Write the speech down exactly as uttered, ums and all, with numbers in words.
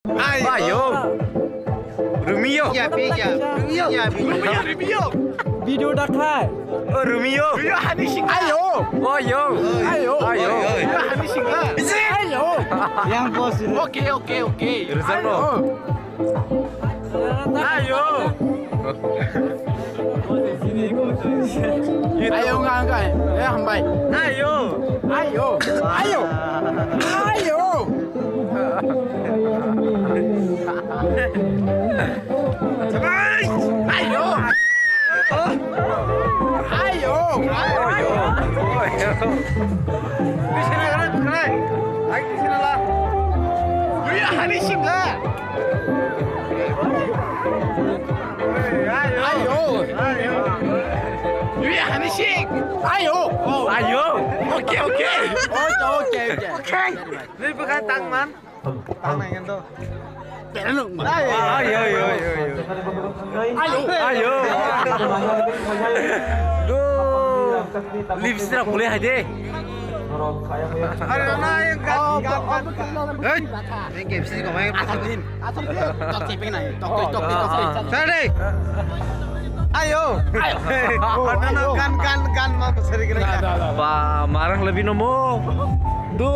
Ayo. Ayo. Romeo. Ya, pi, ya. Romeo. Ya, pi. Romeo, Romeo. Video dakhai. Oh, Romeo. Romeo, hani sing. Ayo. Oh, yo. Ayo. Ayo. Romeo, hani sing. Ayo. Yang bos ini. Oke, oke, oke. Rizal, ayo. Ayo. Ayo, nggak, nggak. Eh, hambai. Ayo. Ayo. Ayo. Ayo. Ayo. Ayo. Ayo. Ayo. Ayo. Ayo. Ayo. Oke, oke. Oke, oke, oke. Oke. Nui bwkha tangman. Tangnai ngento. Ayo. Ayo, ayo, ayo, ayo. Ayo. Ayo. Do. Lipstick pule hai de. Are na, yang kan, kan, kan. Hei. Ini game sih kau main. Asal din. Asal din. Tok tipik nai. Tok, tok, tok, tok, tok. Sari. Ayo. Ayo. Kan, kan, kan, mau sari kena. Ba, marah lebih nomo. Do.